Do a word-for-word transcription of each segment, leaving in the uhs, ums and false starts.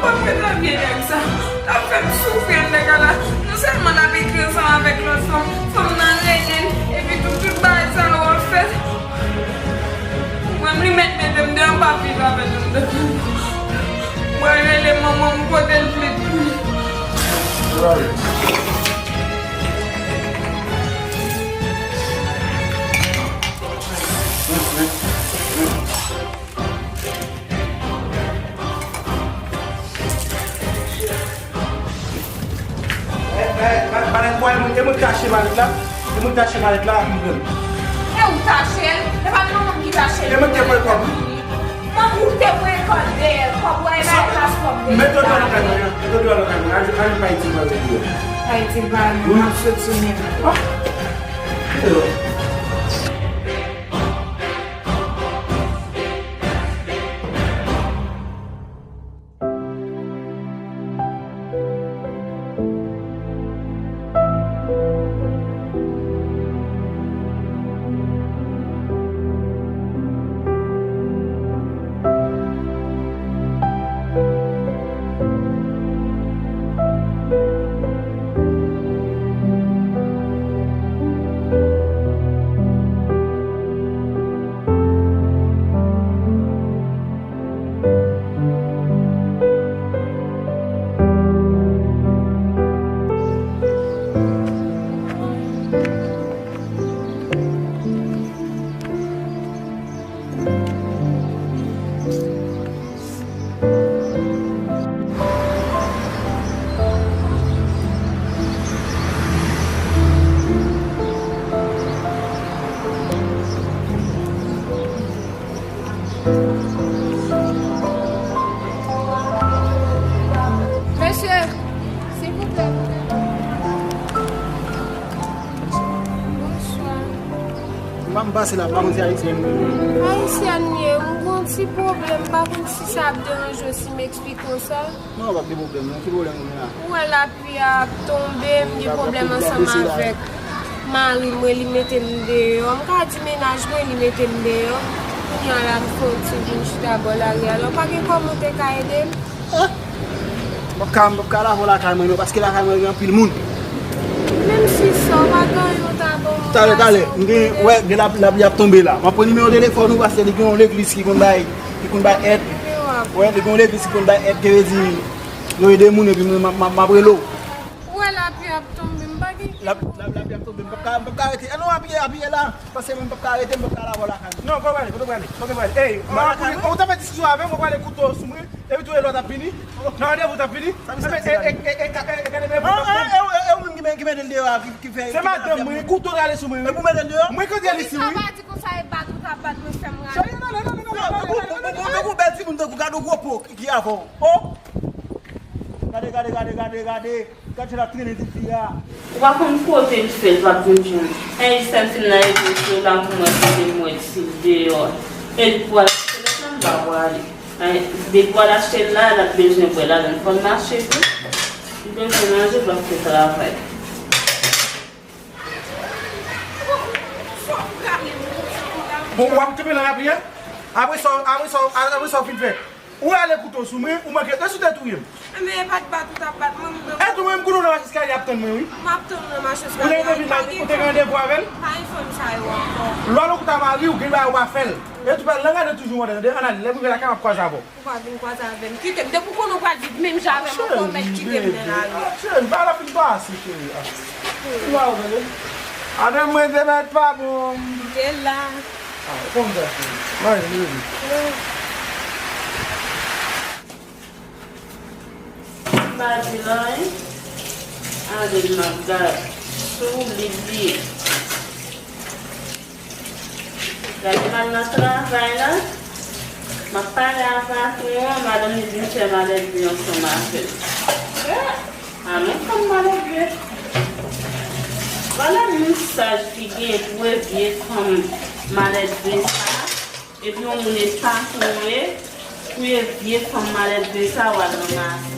Mwen mwen ta byen nèg sa. L ap fè m soufri anndan kay la. Non sèlman l ap ekri ansanm avèk lòt fanm, fanm nan rele l, epi tou tout bagay sa yo ap fèt. Mwen m li mèt mete m deyò, m p ap viv avè l anndan. Mwen rele manman m pote l plent pou li. E mwen k tache malèt la, e mwen k tache malèt la, m pran l. E ou tache l? E pa manman m ki tache l. E mwen k te pran kòb, wi. Manman ou te pran kòb dèyè, kòb ou e bay klas kòb de. Mete w deyò nan kay mwen an, mete w deyò nan kay mwen an, al pa itil pa vin deyò. Pa itil pa vin, m ap sot sou men. Ah. Deyò. Mesye, silvouplè. Bonswa. M pa m pase la, m pa konn si ayisyen m ye. Ayisyèn m ye, m gon ti pwoblèm, m pa konn si sa ap deranje w si m eksplike w sa. Non, p ap gen pwoblèm, non. Ki pwoblèm ou gen la? Ou wè lapli a ap tonbe, m gen pwoblèm ansanm avèk mari mwen, li mete m deyò. M ka di mennaj mwen, li mete m deyò. Kounye a la, m soti vin chita bò lari a. Alò, pa gen kòman w te ka ede m? Ah! M p ap ka, m p ap ka lave w lakay mwen, non, paske lakay mwen gen anpil moun. Menm si sa, w pa gen anyen w ta ban m? Talè, talè, m gen, wè, gen lap-, lapli ap tonbe la. M ap pran nimewo telefòn ou, paske li gen yon legliz ki konn bay, ki konn bay èd. Wè, li gen yon legliz ki konn bay èd, ki vle di, yo ede moun, epi mwen, m ap, m ap, m ap rele w. Ou wè lapli ap tonbe, m pa gen. Lap-, lap-, lapli ap tonbe, m p ap ka, m p ap ka rete. Ann, non, apiye, apiye la. Pase mwen, m p ap ka rete, m p ap ka lave w lakay mwen. Non, kote w prale, kote w prale, kote w prale. Ey, ou ta fè diskisyon avè m, ou prale kouto sou mwen, epi tou e lòt ap vini. Nan randevou t ap vini. Sa misye ap di la? E, e, e, e, e, e, gade men pou. Ah, ah, e, e, e ou menm ki men-, ki mete l deyò a, ki, ki fè, se madanm mwen, kouto rale sou mwen, wi. E pou mete l deyò? Mwen kote Alice, wi. Ou pa di konsa, e bat ou t ap bat mwen, fè m rale. Cheri, non, non, non, non, non, non, non, non, non, non, non, non, non, non, bèl timoun tankou, gade yon gwo po ki, ki avè w. Oh! Gade, gade, gade, gade, gade. Gad jan l ap trennen tifi a. Ou pa konn kote l fè l, pa konn jan. Enjis m fin nan legliz yo la pou mwen kote m wè ti deyò. E l pral achte lòt la, m pa pwale. Depi w al achte l la, l ap bezwen bwè ladan l. Fò l mache tou. Li bezwen manje, l ap fè travay. Bon, w ap kenbe nan lapli a? Apre sa, apre sa, apre sa w fin fè. Ou rale kouto sou mwen, ou manke, e si w te touye m? Enben, e pa t bat ou t ap bat mwen, m... E tou mwen, m konnen w nan mach eskalye ap tann mwen, wi. M ap tann w nan mach eskalye a, pa gen fanm. Ou te gen randevou avè l? Pa gen fanm sa yo ankò. Lè w al kote mari w, gen bagay ou pa fè l. E tou pa, lè gade toujou, mwen, tande, ann ale, lè m rive lakay, m ap kwaze avè w. Ou pa vin kwaze avè m. Kite m. Depi w konnen w pral viv menm jan avè m ankò, w mèt kite m nan lari a. Cheri, bagay la fin pase, cheri. Ou pa wè, tande. Avè mwen, te mèt pa bon. Kite la. Ah, konn sa, cheri. Manje, bebe. M pa di l anyen. Ale m ap gad sou li byen. Gade m al nan travay la. M ap pale a patwon an, madanm li di m fè malèdve ansanm avè l. Ah, men fanm malèdve. Vwala moun saj ki gen pou e vye fanm malèdve sa. Epi yon moun e patwon ye, pou e vye fanm malèdve sa w al ranmase.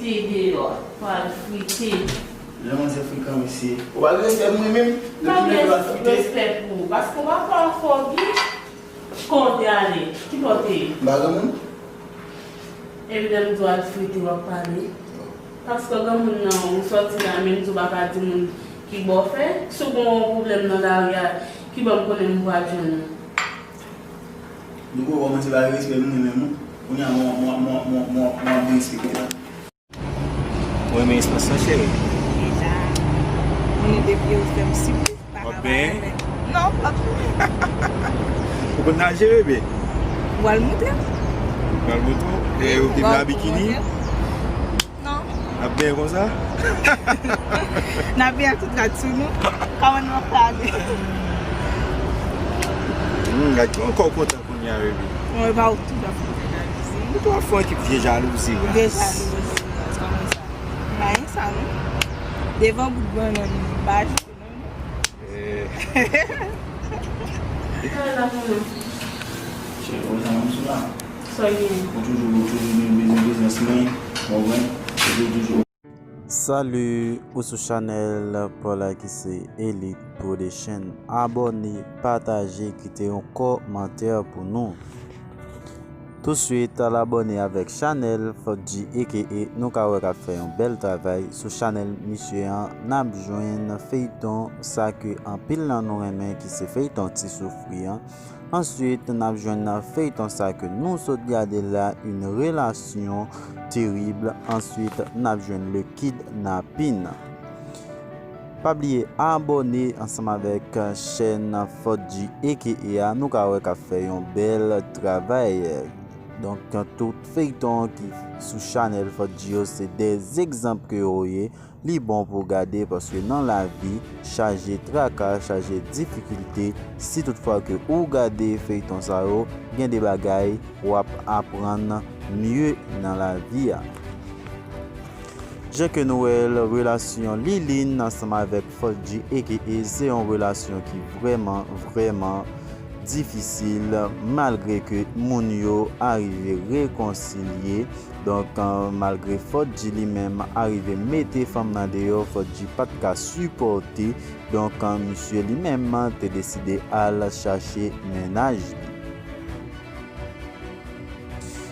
Te deyò, pral frite. Jan manzè frekan mesye. Ou pa gen respè pou mwen menm? Depi lè yo ap frite. Respè pou ou. Paske w pa fè w fògi. Kon w te ale. Ki bò w te ye? M pa granmoun. Epi lè m di w al frite w ap pale. Paske granmoun nan ou sòti la menm tou w pa ka di moun ki bò w fè. Si w gen yon pwoblèm nan lari a, ki bò m konnen m pral jwenn ou? Depi w kòmanse pa gen respè pou mwen menm non. Kounye a mwen mwen mwen mwen mwen mwen ap derespekte la. Ou renmen espans lan cheri? Deja. Mwen depi yo fè m sipriz pa ka pa renmen. Non, m p ap renmen. Ou konn naje bebe? Ou al montre m. Pral montre w? E ou te vle bikini? Non. N ap benyen konsa? N ap benyen ak tout rad sou nou. Kòman nou ap pale? Hmm, gad ki ankò kontan kounye a bebe. Mwen pa ou tout ap fè jalouzi. Ou tou ap fè yon ekip vye jalouzi. Vye jalouzi. Kòman sa? M pa gen sa non. Devan bout bannann m pa jwe menm. Eh, Kòman la pou nou? Cheri, ou jan m sou la. Sa w gen? Ou toujou ou toujou gen bezwen prezans mwen. Ou konprann? Ou toujou. Salut, ou sou chanèl pa w la ki se Elite Production. Abòne, pataje, kite yon kòmantè pou nou. Touswit al abòne avèk chanèl Fodji aka nou ka wè k ap fè yon bèl travay sou chanèl misye an. N ap jwenn feyton sa ke anpil nan nou renmen ki se feyton Ti Soufri an. Answit n ap jwenn nan feyton sa ke nou sot gade la, une relation terrible. Answit n ap jwenn le kidnapin. Pa bliye abòne ansanm avèk chèn Fodji aka a, nou ka wè k ap fè yon bèl travay. Donk tout feyton ki sou chanèl Fodji yo se de egzanp ke yo ye. Li bon pou w gade paske nan lavi chaje traka, chaje difikilte. Si toutfwa ke ou gade feyton sa yo, gen de bagay w ap aprann mye nan lavi a. Jan ke nou wè l, relasyon Liline ansanm avèk Fodji aka se yon relasyon ki vrèman, vrèman difisil, malgre ke moun yo arive rekonsilye. Donk, malgre Fodji li menm arive mete fanm nan deyò, Fodji pa t ka sipòte. Donk, misye li menm te deside al chache mennaj li.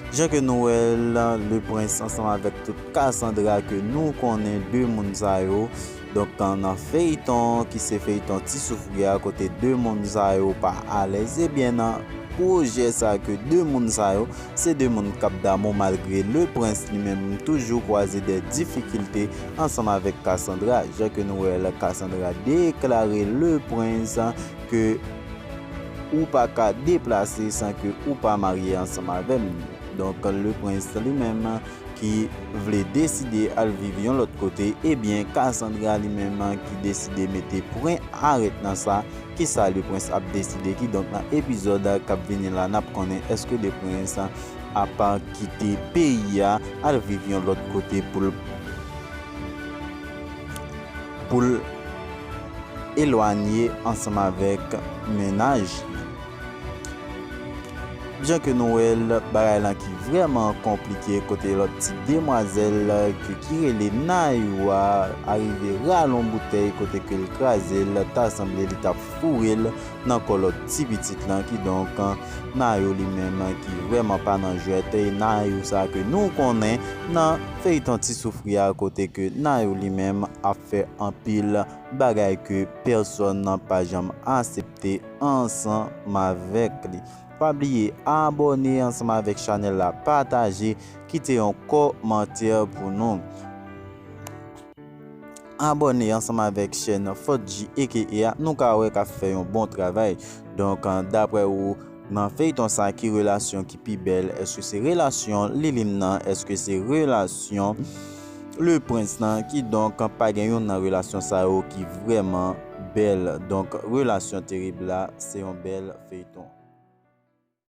Jan ke nou wè l, Le Prince ansanm avèk tout Cassandra ke nou konnen de moun sa yo. Donk, nan feyton ki se feyton Ti Soufri a, kote de moun sa yo pa alèz, ebyen nan pwojè sa ke de moun sa yo, se de moun k ap damou, malgre Le Prince li menm toujou kwaze de difikilte ansanm avèk Cassandra. Jan ke nou wè l, Cassandra deklare Le Prince ke ou pa ka deplase san ke ou pa marye ansanm avè m. Donk, Le Prince li menm ki vle deside al viv yon lòt kote, ebyen, Cassandra li menm ki deside mete pwen arèt nan sa. Kisa Le Prince ap deside? Kidonk, nan epizòd k ap vini la, n ap konnen èske Le Prince ap kite peyi a, al viv yon lòt kote pou l pou l elwanye ansanm avèk mennaj li. Jan ke nou wè l, bagay lan ki vrèman konplike, kote lòt ti demwazèl ke ki rele Nayou a arive rale yon boutèy kote ke l kraze l, ta sanble li t ap foure l nan kò lòt ti pitit lan. Kidonk, Nayou li menm ki vrèman pa nan jwèt, e Nayou sa ke nou konnen nan feyton Ti Soufri a, kote ke Nayou li menm ap fè anpil bagay ke pèsonn pa janm aksepte ansanm avèk li. Pa bliye abòne ansanm avèk chanèl la, pataje, kite yon kòmantè pou nou. Abòne ansanm avèk chèn Fodji aka a, nou ka wè k ap fè yon bon travay. Donk, daprè ou, nan feyton sa, ki relasyon ki pi bèl? Èske se relasyon Liline nan? Èske se relasyon Le Prince nan? Kidonk, pa gen youn nan relasyon sa yo ki vrèman bèl. Donk, relasyon terib la, se yon bèl feyton.